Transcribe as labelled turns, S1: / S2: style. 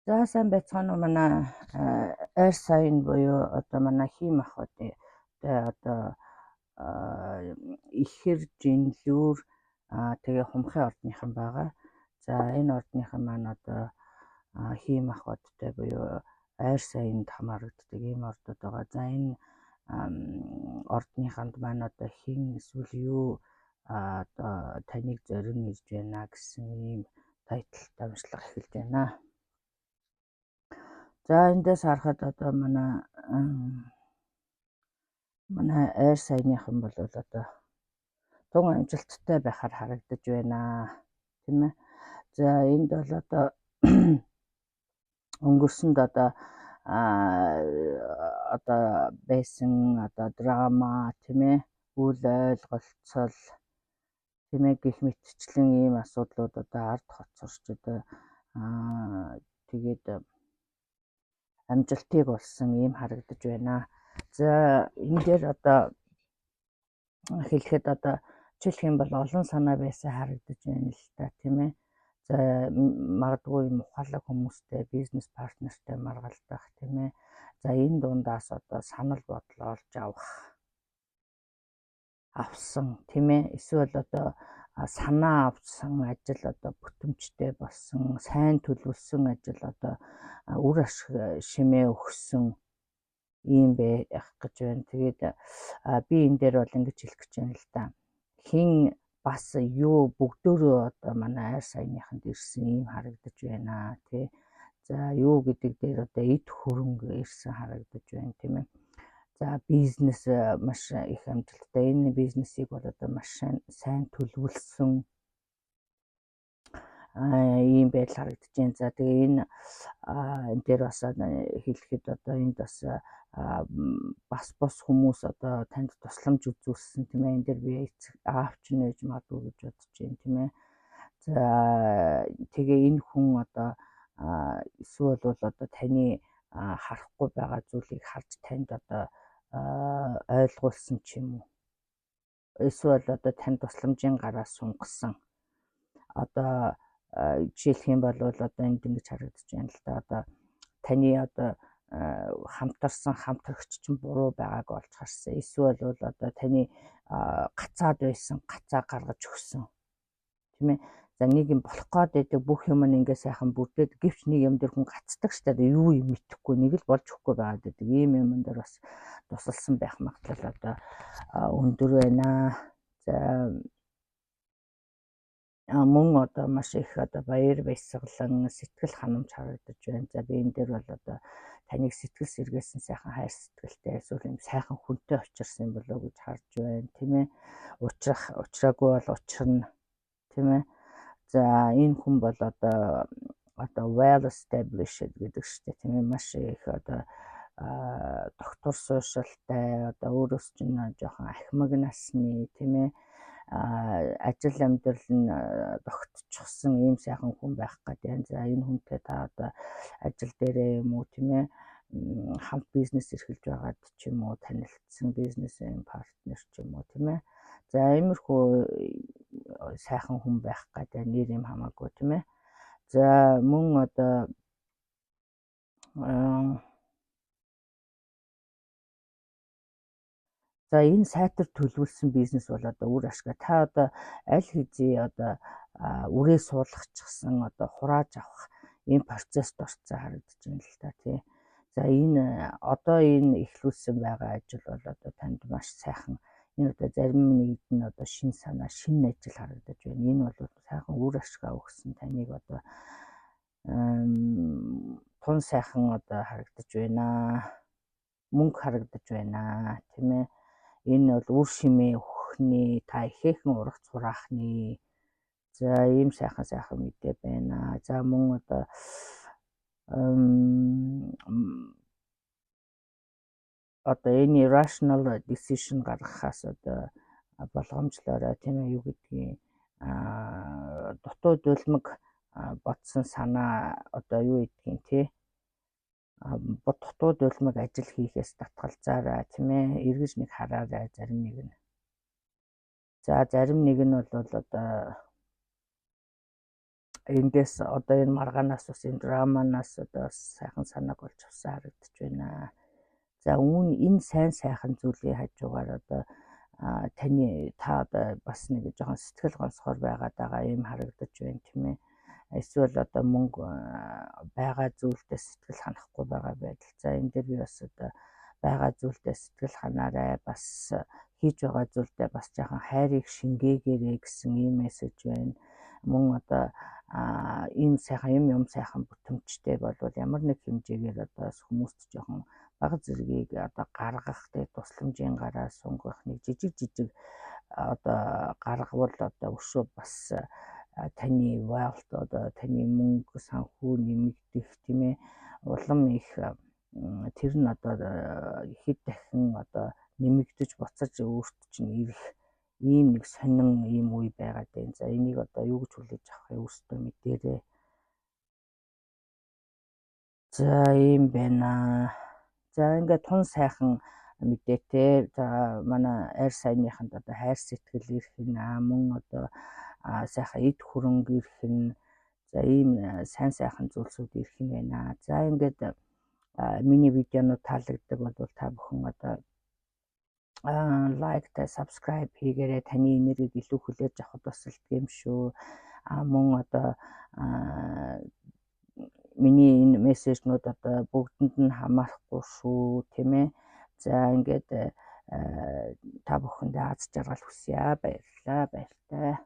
S1: За, сайн байцгаана уу? Манай air sign буюу одоо манай хийм махбодын одоо ихэр, жинлүүр, тэгээ хумхын ордныхан байгаа. За, энэ ордныхан маань одоо хийм махбодтой буюу air sign-д хамаарагддаг ийм ордууд байгаа. За, энэ ордныханд маань одоо хэн эсвэл юу одоо таныг зорин ирж байна гэсэн ийм title тай уншлага эхэлж байна. За, эндээс харахад одоо манай air sign-ийнхан бол одоо тун амжилттай байхаар харагдаж байна, тийм ээ. За, энд бол одоо өнгөрсөнд одоо байсан одоо драма, тийм ээ, үл ойлголцол, тийм ээ, гэх мэтчлэн ийм асуудлууд одоо ард хоцорч одоо тэгээд амжилтыг олсон ийм харагдаж байна. За, энэ дээр одоо хэлэхэд одоо жишээлэх юм бол олон санаа байсан харагдаж байна л да, тийм ээ. За, магадгүй юм ухаалаг хүмүүстэй, бизнес партнертай маргалдах, тийм ээ. За, энэ дундаас одоо санал бодол олж авах авсан, тийм ээ. Эсвэл одоо санаа авсан ажил одоо бүтэмжтэй болсон, сайн төлөвлөсөн ажил одоо үр ашиг шимээ өгсөн ийм байх гэж байна. Тэгээд би энэ дээр бол ингэж хэлэх гэж байна л да. Хэн бас юу бүгдөө одоо манай air sign-ыханд ирсэн ийм харагдаж байна, тий. За, юу гэдэг дээр одоо эд хөрөнгө ирсэн харагдаж байна, тийм ээ. За, бизнес маш их амжилттай. Энэ бизнесийг бол одоо маш сайн төлөвлөсөн ийм байдал харагдаж байна. За, тэгээ энэ дээр бас хэлэхэд одоо энд бас бус хүмүүс одоо танд тусламж үзүүлсэн, тийм ээ. Энэ дээр би аав ч нэж магадгүй гэж бодож байна, тийм ээ. За, тэгээ энэ хүн одоо эсвэл бол одоо таны харахгүй байгаа зүйлийг харж танд одоо ойлгуулсан ч юм уу. Эсвэл одоо танд тусламжийн гараа сунгасан. Одоо жишээлх юм бол одоо энд ингэж харагдаж байна л да. Одоо таны одоо хамтарсан хамтрагч чинь буруу байгааг олж харсан. Эсвэл бол одоо таны гацаад байсан гацаа гаргаж өгсөн. Тийм ээ. За, нэг юм болох гээд байдаг, бүх юм нь ингээ сайхан бүрдээд, гэвч нэг юм дээр хүн гацдаг штэ, юу юм мэдэхгүй, нэг л болж өгөхгүй байгаад байдаг. Ийм юм дээр бас тусалсан байх магадлал одоо өндөр байна. За, мөн одоо маш их одоо баяр баясгалан, сэтгэл ханамж харагдаж байна. За, би энэ дээр бол одоо таныг сэтгэл сэргээсэн сайхан хайр сэтгэлтэй эсвэл юм сайхан хүнтэй учирсан юм болоо гэж харж байна, тийм ээ. Учрах учраагүй бол учирна, тийм ээ. За, энэ хүн бол одоо well established гэдэг штэ, тийм ээ, маш их одоо доктор суушилтай, одоо өөрөөс чинь жоохон ахмаг насны, тийм ээ, ажил амьдрал нь тогтчихсон ийм сайхан хүн байх гэдэг. За, энэ хүнтэй та одоо ажил дээрээ юм уу, тийм ээ, хамт бизнес эрхэлж байгаад ч юм уу танилцсан бизнес партнер ч юм уу, тийм ээ. За, иймэрхүү сайхан хүн байх гэдэг, нэр юм хамаагүй, тийм ээ. За, мөн одоо за, энэ сайтар төлөвлөсөн бизнес бол одоо үр ашгаа та одоо аль хэзээ одоо үрээ суулгачихсан, одоо хурааж авах ийм процесст орцсон харагдаж байна л да, тий. За, энэ одоо энэ эхлүүлсэн байгаа ажил бол одоо танд маш сайхан, энэ одоо зарим нэгд нь одоо шинэ санаа, шинэ ажил харагдаж байна. Энэ бол сайхан үр ашгаа өгсөн, таныг одоо тун сайхан одоо харагдаж байна. Мөнгө харагдаж байна, тийм ээ. Энэ бол үр шимээ өгөх, та ихээхэн ургац хураахны. За, ийм сайхан сайхан мэдээ байна. За, мөн одоо энэ irrational decision гаргахаас одоо болгоомжлоорой, тийм ээ, юу гэдгийг дутуу дулмаг бодсон санаа одоо юу гэдгийг, тий, дутуу дулмаг ажил хийхээс татгалзаарай, тийм ээ, эргэж нэг хараарай зарим нэг нь. За, зарим нэг нь бол одоо Эндээс одоо энэ маргаанаас бас энэ драманаас одоо сайхан санааг олж авсан харагдаж байна. За, үүн энэ сайн сайхан зүйлийн хажуугаар одоо таны та одоо бас нэг жоохон сэтгэл гонсгоор байгаад байгаа юм харагдаж байна, тийм ээ. Эсвэл одоо мөнгө байгаа зүйлдээ сэтгэл ханахгүй байгаа байдал. За, энэ дээр би бас одоо байгаа зүйлдээ сэтгэл ханаарай. Бас хийж байгаа зүйлдээ бас жаахан хайрыг шингээгээрэй гэсэн ийм мессеж байна. Мөн одоо ийм сайхан юм юм сайхан бүтэмжтэй болвол ямар нэг хэмжээгээр одоо хүмүүст жоохон бага зэргийг одоо гаргах, тэгээ тусламжийн гараа сунгах нэг жижиг жижиг одоо гаргавал одоо өшөө бас таны wealth, одоо таны мөнгө санхүү нэмэгдэх, тийм ээ, улам их тэр нь одоо хэд дахин одоо нэмэгдэж буцаж өөрт чинь ирэх ийм нэг сонин ийм үе байгаад байна. За, энийг одоо юу гэж хүлээж авахыг өөрсдөө мэдээрэй. За, ийм байна. За, ингээд тун сайхан мэдээтэй. За, манай айр саяныханд одоо хайр сэтгэл ирэх нь, мөн одоо сайхан эд хөрөнгө ирэх нь, за, ийм сайн сайхан зүйлсүүд ирэх нь байна. За, ингээд миний видеонууд таалагддаг бол та бүхэн одоо like та subscribe хийгээрэй, таны энергийг илүү хүлээж авахд тусалдаг юм шүү. А мөн одоо миний энэ мессежнүүд одоо бүгдэнд нь хамаарахгүй шүү, тийм ээ. За, ингээд та бүхэндээ аз жаргал хүсье. Баярлалаа. Баяртай.